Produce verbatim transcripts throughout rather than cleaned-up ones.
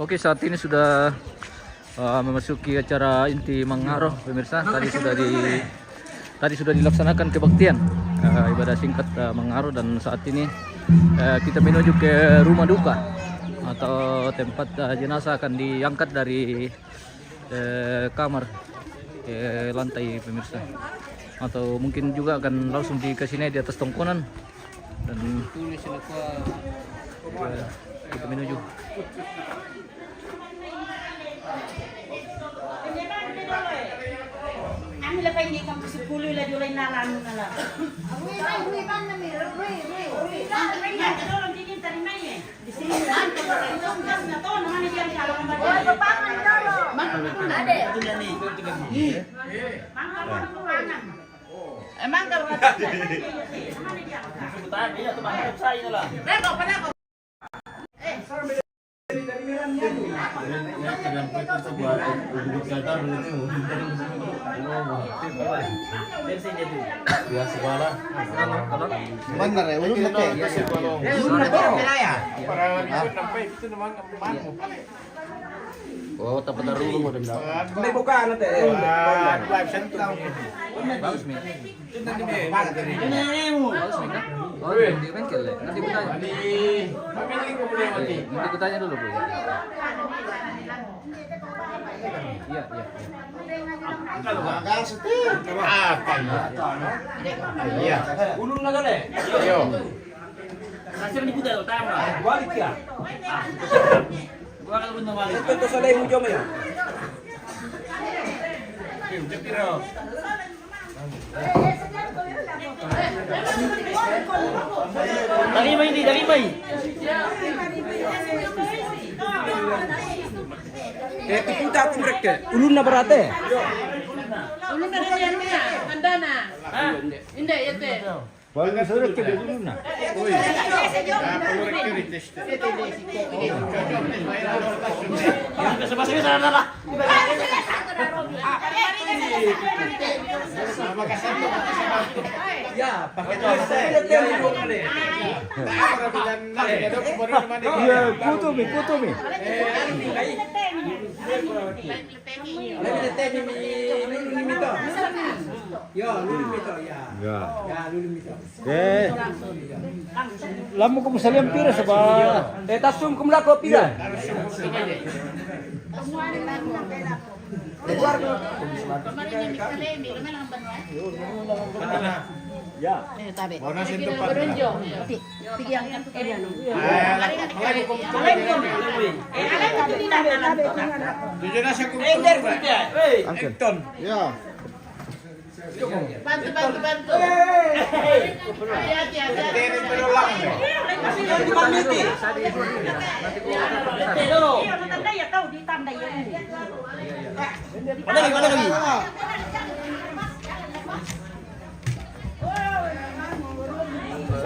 Oke, saat ini sudah uh, memasuki acara inti Mangaro, pemirsa. Tadi sudah di tadi sudah dilaksanakan kebaktian uh, ibadah singkat uh, Mangaro, dan saat ini uh, kita menuju ke rumah duka atau tempat uh, jenazah akan diangkat dari uh, kamar ke lantai, pemirsa. Atau mungkin juga akan langsung dikasih naik di atas tongkonan dan uh, kita menuju. Anu la paling di kampus sepuluh la di oleh nalan na la. Rui, rui, rui, bang na mi, rui, rui, rui. Tolong bikin tadi mai. Di sini. Ade. Emang kalau kata. Reko, pada Benar ya, ulun nate. Ulun nate. Oh, tempat dulu mau dendam. Ini bukan nate. Bagus mi. Bagus mi kah? Oh, di bengkel ya. Nanti kutanya. Nanti kutanya dulu, Bu. Iya, iya, iya. Apa ya? Iya. Ulun na kale. Yo. Kasih di budal utama. Balik ya. Gua kalau belum balik. Itu tuh soleh hujung ya. Dari mai di, dari mai. Eh, itu tak aku mereka. Ulun na berate. Ulun na berate. Andana. Indah ya teh. Baru sudah ke dulu na. Ya, pakai. Ya, kutu mi, kutu mi. Lagi teteh mi, mi, lulu mi mito. Ya, lulu mi mito, ya. Ya. Ya, lulu mi mito. Eh, lamu kamu salian pira saba? Eh, tasum kamu lako pira? Ya. Mau nasi untuk Pak. Pigi yang kan tuh kalian. Tujuh nasi aku. Angkel. Ya. Bantu, bantu, bantu. Hati-hati, hati-hati. Masih yang di mana itu? Iya, ditanda ya, tahu, ditanda ya. Mana lagi, mana lagi?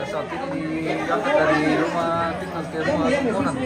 Saat ini diangkat dari rumah tinggal ke rumah tingkonan.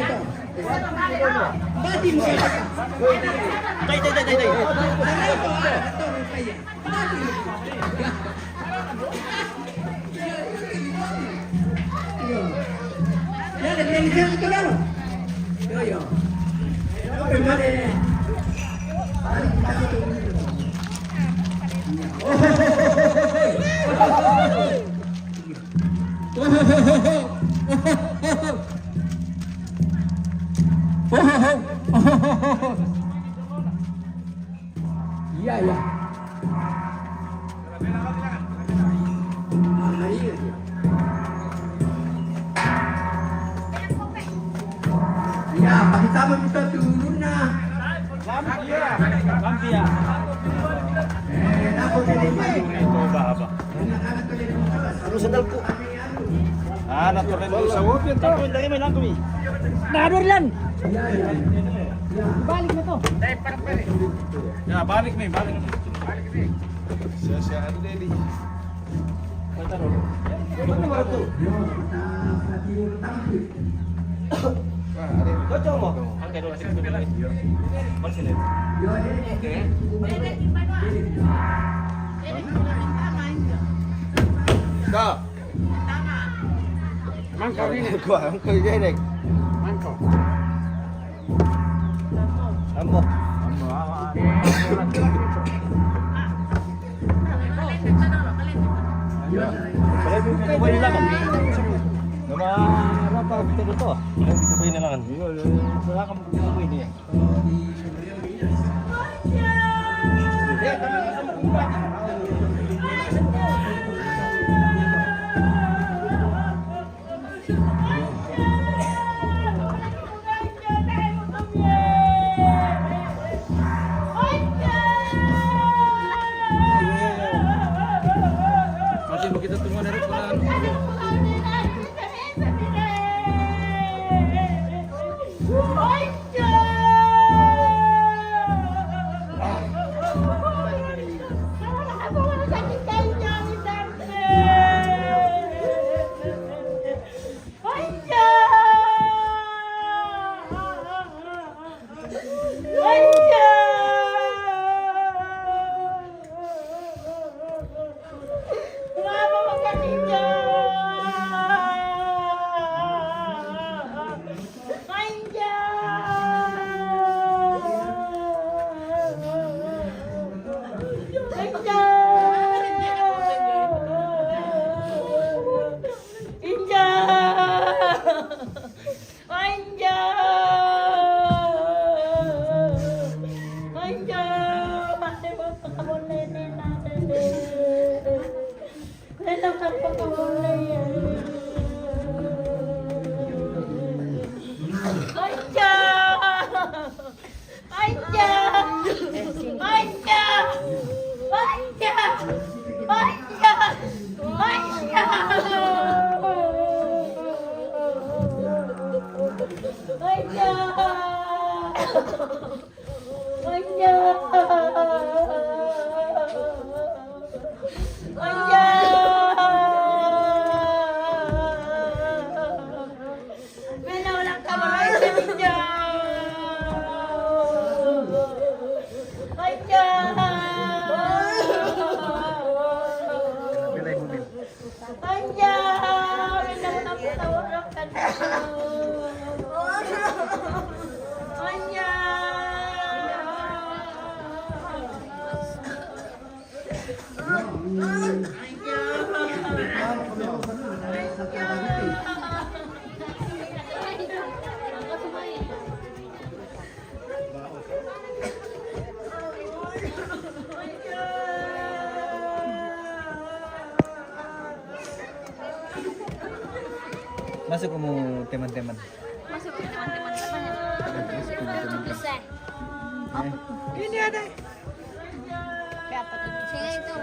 Iya, iya. Ya, pakita mo dito, tulun na. Eh, dapat ini. Ano sandal ko? Ah, natural. Sa wopin to. Dari may lang kami. Nadur lang. Balik na to. Ya, balik mi, balik. Siya, siya, ano din eh. Stop. Mangkok ini. Kuha, mangkok ini. Mangkok. Ambo. Ambo, ah, ah. Ya. Pala yung sabay nila kan. Nama apa kita to? Yung sabay nila kan. Iya, iya, iya. Wala kang sabay niya. Ate, makita tumana rin pala. Masuk kamu teman-teman. Masuk ke teman-teman. Masuk kamu teman-teman. Eh. Ini ada. Kayak apa tuh? Sini itu.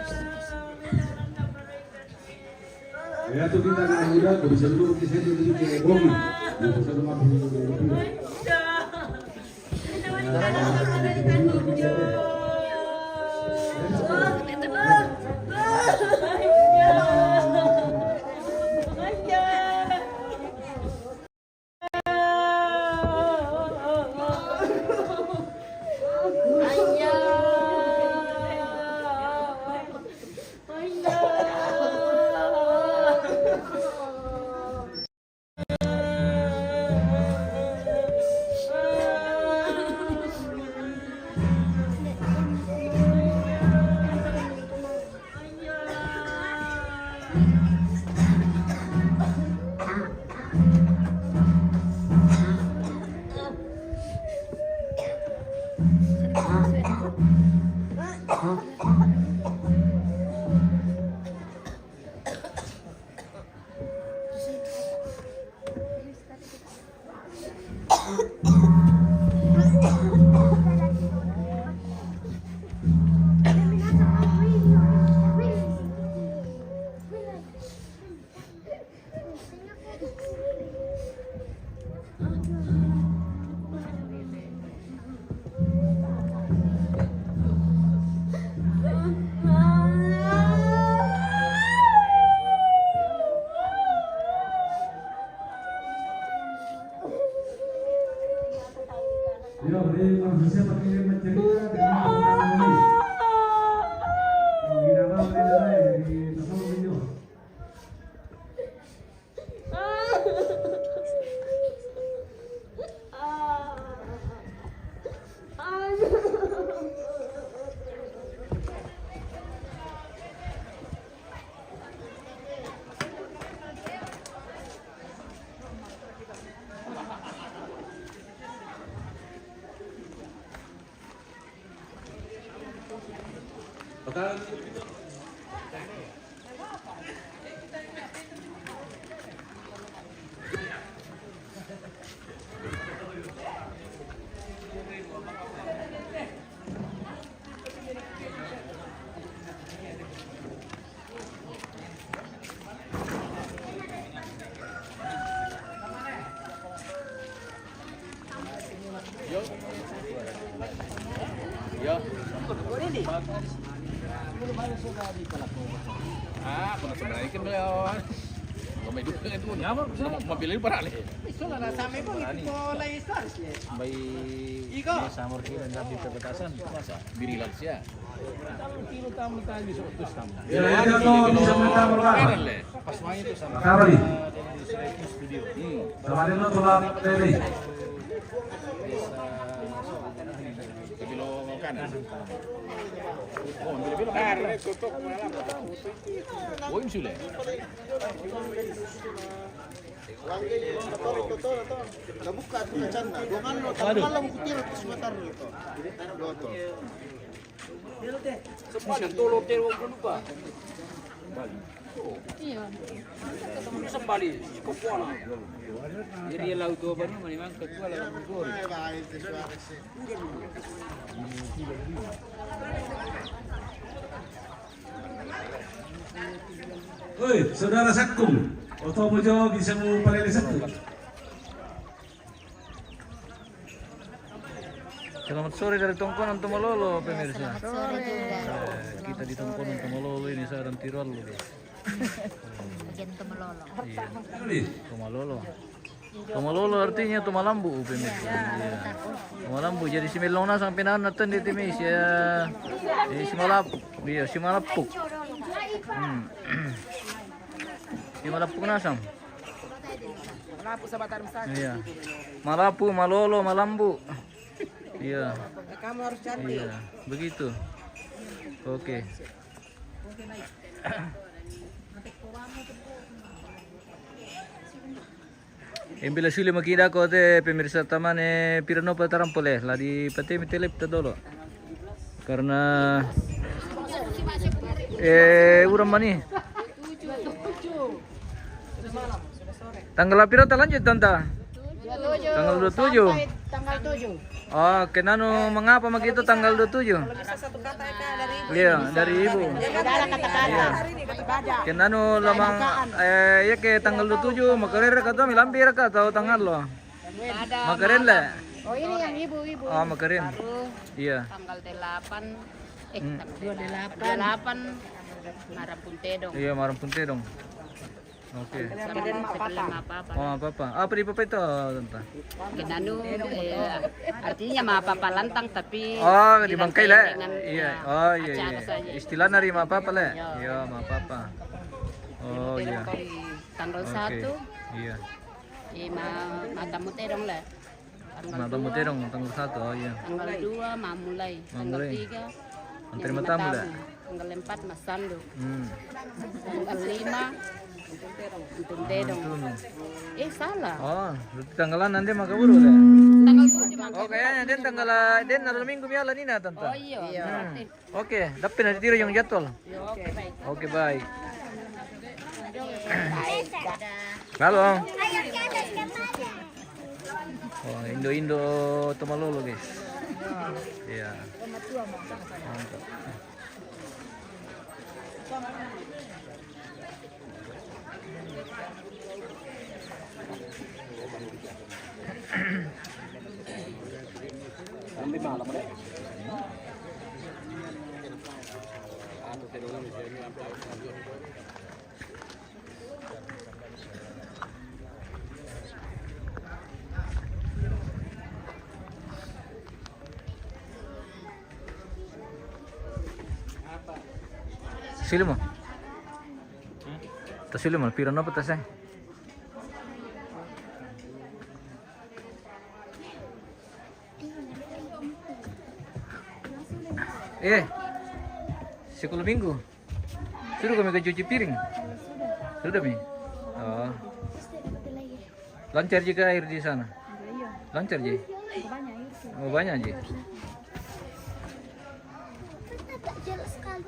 Ya, itu kita anak muda, kok bisa dulu, bisa dulu, bisa dulu, Bobby. Ya, bisa dulu, Bobby. Ya, ya, ya, ya. Yo, jadi kalau bisa pakai mencerita dengan orang lain. Yang gila banget ini, jadi tolong video. Ya. Ah, kung sa mga ikan na yawan. Kung may duka nga doon. Yaman, gusto mo? Mabilin para ali. Gusto na nasa may pang ito ko lang yung stars, eh. May Iko. May summer kill ang dami pagkatasan. Binilan siya. Tama, tama, tama, sa utos, tama. Pero ano, hindi sa mga tama ba? Meron, le. Paswanya to sa mga Nakabali. Sa studio. Hmm. Sa Manila, tulad, Teddy. Sa bilo kanan. Oh, bilo bilo kanan. Oh, yung sule. Nabuka ito na dyan na. Doon ano, alam ko tira ito sa mata rin ito. Doon ito. Sa mga nagtulog tayo, huwag mo ba? Iya. Sa bali, ikaw po na. Iri law do ba naman, imang kagwa lang ang gol. Oi, saudara Sakkung. Oto mo jo bisa mo palele satu. Selamat sore dari Tongkonan Tomalolo, pemirsa. Sore juga. Eh, kita di Tongkonan Tomalolo ini, saya dan Tirol, guys. Bagian Tomalolo. Iya. Tomalolo. Tomalolo artinya Tomalambu, pemirsa. Iya. Tomalambu. Jadi si Melong na sampai nana ten di timis ya. Eh, si Malap, iya, si Malapuk. Hmm. Si Malapuk nasam. Iya. Malapu, Malolo, Malambu. Iya. Kamu harus cari. Iya, begitu. Oke. Embela suli makida ko te pemirsa tamane pira nopa tarampole la di pate mi telep ta dolo. Karena eh urang mani. Tanggal pira ta lanjut, Tanta? Tanggal dua tujuh. Sampai tanggal tujuh. Oh, kenanu mangapa begitu tanggal dua tujuh? Kalau bisa satu kata, Eka, dari ibu. Iya, dari ibu. Saudara kata-kata. Iya. Hari ini dapat baca. Kenanu lamang, eh, ya ke tanggal dua tujuh, makarer kata, milampir kata, tanggal lo. Makarer le. Oh, ini yang ibu-ibu. Oh, makarer. Baru iya. Tanggal delapan, eh, hmm. Tanggal dua delapan. Dua delapan, Marapun Tedong. Iya, Marapun Tedong. Oke. Sama sekali sama papa. Oh, papa. Apa di papa itu, Tanta? Kenanu, eh, artinya ma papa lantang, tapi oh, di bangkai le. Iya. Oh, iya, iya. Istilah dari ma papa le. Iya, ma papa. Oh, iya. Tanggal satu. Iya. Eh, ma, matamu terong le. Tanggal dua, tanggal satu, oh iya. Tanggal dua, mamulai. Tanggal tiga, antri matamu le. Tanggal empat, masandu. Hmm. Tanggal lima, Antun Tedong. Eh, salah. Oh, berarti tanggalan nanti maka buru le. Tanggal tujuh maka. Oh, kayaknya dia tanggal, dia nalar minggu miala nina, Tanta. Oh iya. Iya. Hmm. Oke, dapat nanti tiro yang jadwal. Oke, baik. Oke, baik. Halo. Oh, Indo-Indo Tomalolo, guys. Iya. Mantap. Sili mo. Ta sili mo, pira na pa ta sa? Eh, sekolah minggu. Sudah kami ke cuci piring? Sudah mi? Oh. Lancar juga air di sana? Lancar ji? Oh, banyak ji? Jelas sekali.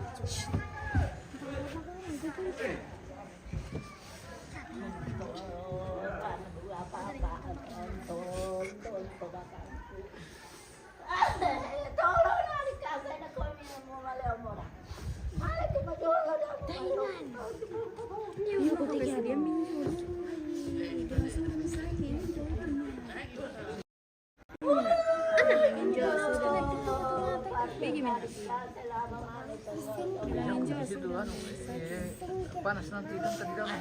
Panas nanti kan tadi dalam.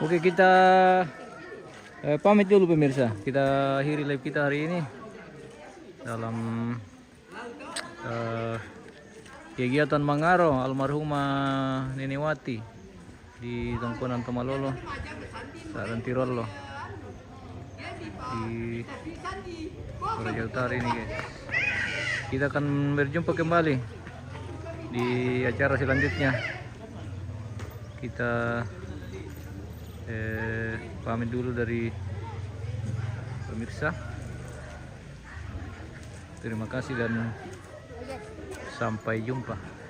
Oke, kita eh, pamit dulu pemirsa. Kita akhiri live kita hari ini dalam eh, kegiatan mangaro almarhumah Nenewati di Tongkonan Tomalolo, Saran Tirolo, di Toraja Utara ini, guys. Kita akan berjumpa kembali di acara selanjutnya. Kita eh, pamit dulu dari pemirsa. Terima kasih dan sampai jumpa.